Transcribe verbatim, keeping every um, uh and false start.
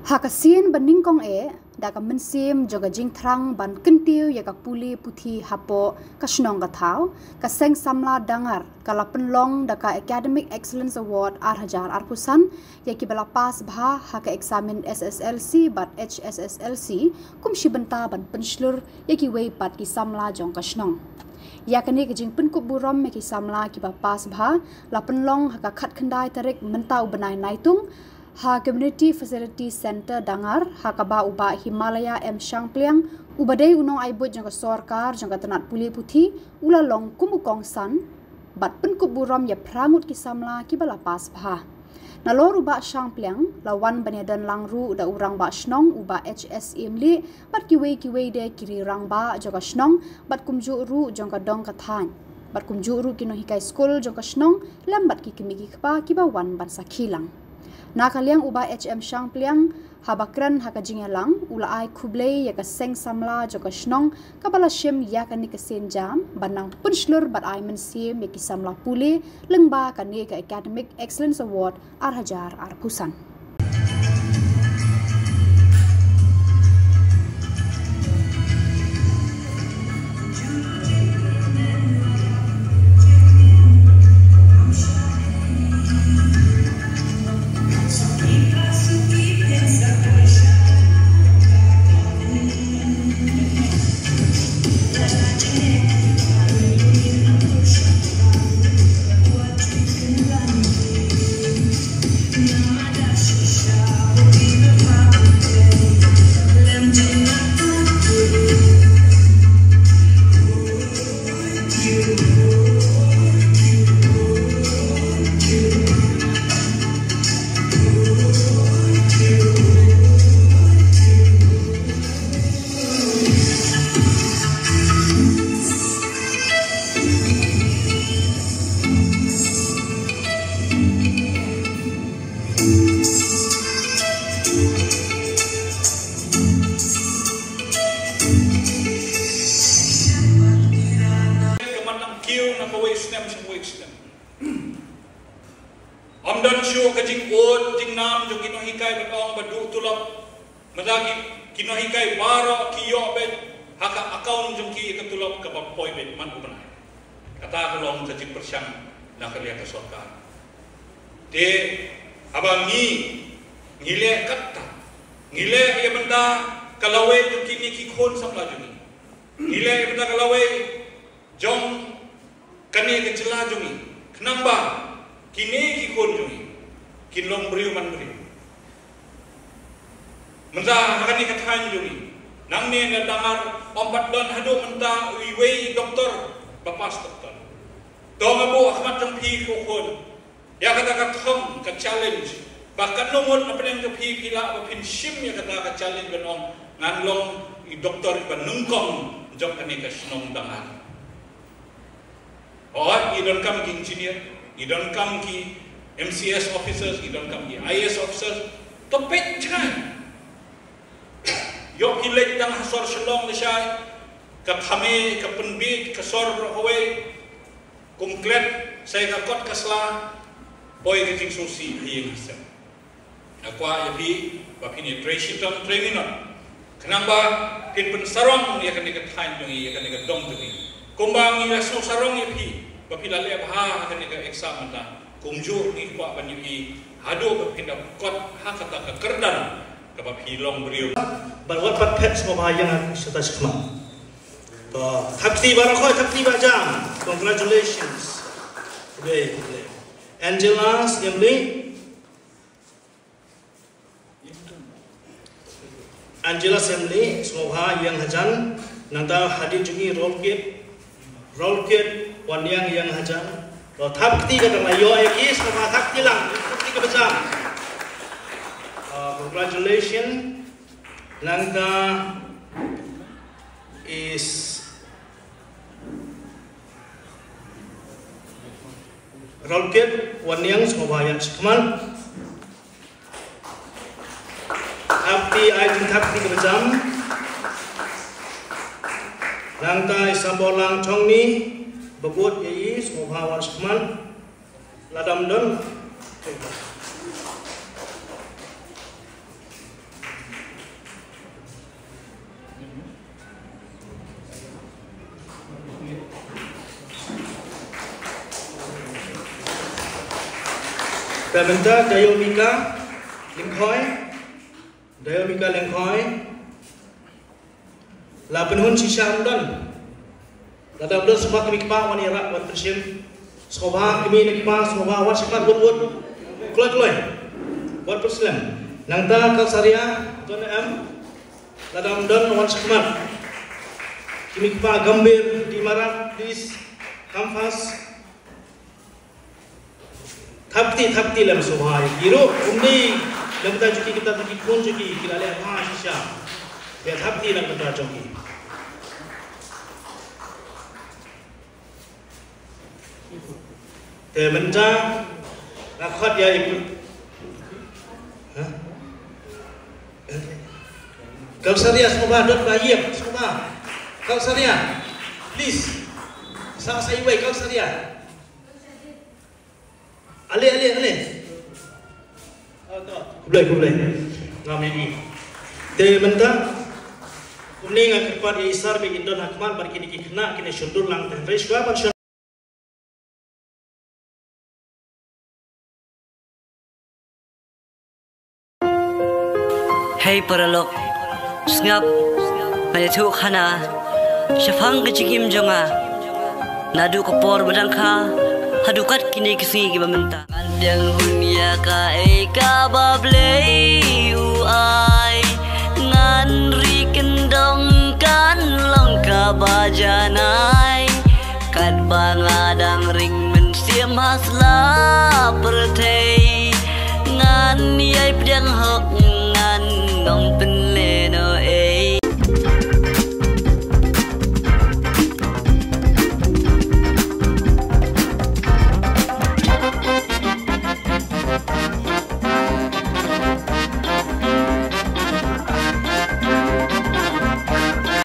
Ha ka sien ba nyngkong eh, da ka mynsiem jong ka jingthrang ban kyntiew ïa ka pule puthi hapoh ka shnong ka thaw, ka Seng Samla Dangar ka la pynlong da ka Academic Excellence Award ar hajar arphew san ïa kiba la pass bha ha ka eksamin S S L C bad H S S L C, kum shi bynta ban pynshlur ïa kiwei pat ki samla jong ka shnong. Ïa kane ka jingpynkup burom ïa ki samla kiba pass bha la pynlong ha ka khatkhyndai tarik mynta u bnai Naitung, ha Community Facility Centre Dangar, ha kaba u Bah Himalaya M Shangpliang, uba dei u nongai buit jong ka sorkar jong ka tnat pule puthi, u la long kum u kongsan bad pynkup burom ïa phra ngut ki samla kiba la pass bha. Nalor u Bah Shangpliang, la wan ban ïadon lang ruh da u Rangbah Shnong u Bah H S Imli bad kiwei kiwei de ki rangbah jong ka shnong bad kumjuh ruh jong ka dong ka thaiñ bad kumjuh ruh ki nonghikai skul jong ka shnong lem bad ki kmie ki kpa kiba wan ban sakhi lang. Na ka liang u Bah H M Shangpliang, haba kren ha ka jingïalang, u la ai khublei ïa ka Seng Samla jong ka shnong kaba la shim ïa kane ka sienjam ban nang pynshlur bad ai mynsiem ïa ki samla pule lyngba kane ka Academic Excellence Award ar hajar arphew san. Ka man nang kiew na kawei snem sha kawei snem. Ym don shuh ka jingud jingnam jong ki nonghikai ban ong ba duh tulop. Mynta ki, ki nonghikai baroh ki ïoh beit ha ka account jong ki ka tulop kaba poi beit man u bnai. Kata ka long ka jingpyrshang na ka liang ka sorkar. Te haba ngi, ngi leh katta, ngi leh ïa bynta ka lawei jong kine ki khun samla jong ngi. Ngi leh ïa bynta ka lawei jong kane ka jylla jong ngi, khnang ba kine ki khun jong ngi kin long briew man briew. Mynta ha kane ka thaiñ jong ngi, nangne na Dangar ym pat don haduh mynta iwei i doktor ba pass doktor. To nga buh ha khmat jong phi ko khun, ïa kata ka thong, ka challenge, ba katno ngut na pdeng jong phi phi lah ba phin shim ïa kata ka challenge ban ong ngan long i doktor iba nyngkong jong kane ka shnong Dangar. Oh, ngi donkam ki engineer, ngi donkam ki M C S officers, ngi donkam ki I A S officers. To peit jngai. Ïoh ki leit tang ha sor Shillong lashai, ka thame, ka pynbiej, ka sor baroh kawei. Kum klet, sa ïa ka kot ka sla, poi ka jingsngewsih ha ïing ha sem. Nga kwah ïa phi ba phin ïa trei shitom trei minot, khnang ba phin pynsarong ïa kane ka thaiñ jong ngi, ïa kane ka dong jong ngi. Kumba ngi la sngewsarong ïa phi ba phi la leh bha ha kane ka exam mynta, kumjuh ngi kwah ban ïohi haduh ba phin da kot ha kata ka kyrdan kaba phi long briew. Bad wat pat phet sngewbha ïa nga shata shakhmat. To, thap kti baroh, thap kti ba jam. Congratulations. Khublei, khublei. Angela Siemli. Angela Siemli, sngewbha ïeng hajan. Nangta hadien jong ngi Rolkit. Rolkit Wanniang ïeng hajan. To thap kti ka dang la ïoh ïa ki, sngewbha thap kti lang. Thap kti ka ba jam. Uh, congratulations. Nangta is Rolkit Wanniang, sngewbha ïa shakhmat. Thap kti, ai jingthap kti ka ba jam. Nangta i Sambolang Chongni, ba kut ïa i, sngewbha wan shakhmat. Lada ym don. Te mynta Dayomika Lyngkhoi. Dayomika Lyngkhoi. La pynhun shisha ym don. Lada ym don sngewbha kmie kpa wan ïarap wan pynshim. Sngewbha kmie ne kpa sngewbha wan shakhmat wut wut. Kloi kloi. Wan pynslem. Nangta Kausaria don em. Lada ym don wan shakhmat. Kmie kpa Gambhir Dimarat, please come fast. Thap kti, thap kti lem sngewbha ïa ki ruh. Kumne lem kata jong ki, kita ki khun jong ki, ki la leh bha shisha. Ïa thap kti lem kata jong ki. Te mynta nga khot ïa i, ha? Kausaria sngewbha, dot ba ïep sngewbha. Kausaria, please. Sa sa iwei Kausaria. Ale, ale, ale. Khublei, khublei. Ngam ïa i. Te mynta kumne nga kyrpad ïa i sir ba kin don ha khmat bad kine ki khynnah kin ïa shon dur lang te hynrei shuwa ban shon. Hei paralok, sngap, nga ïathuh khana shaphang ka jingim jong nga naduh ka por ba dang kha haduh kat kine ki sngi kiba mynta. Ngan dang hun ïa kaei kaba Blei u ai, ngan ri kyndong kan long kaba janai. Katba nga dang ring mynsiem ha sla pyrthei, ngan ïai pdiang hok, ngan ong pyn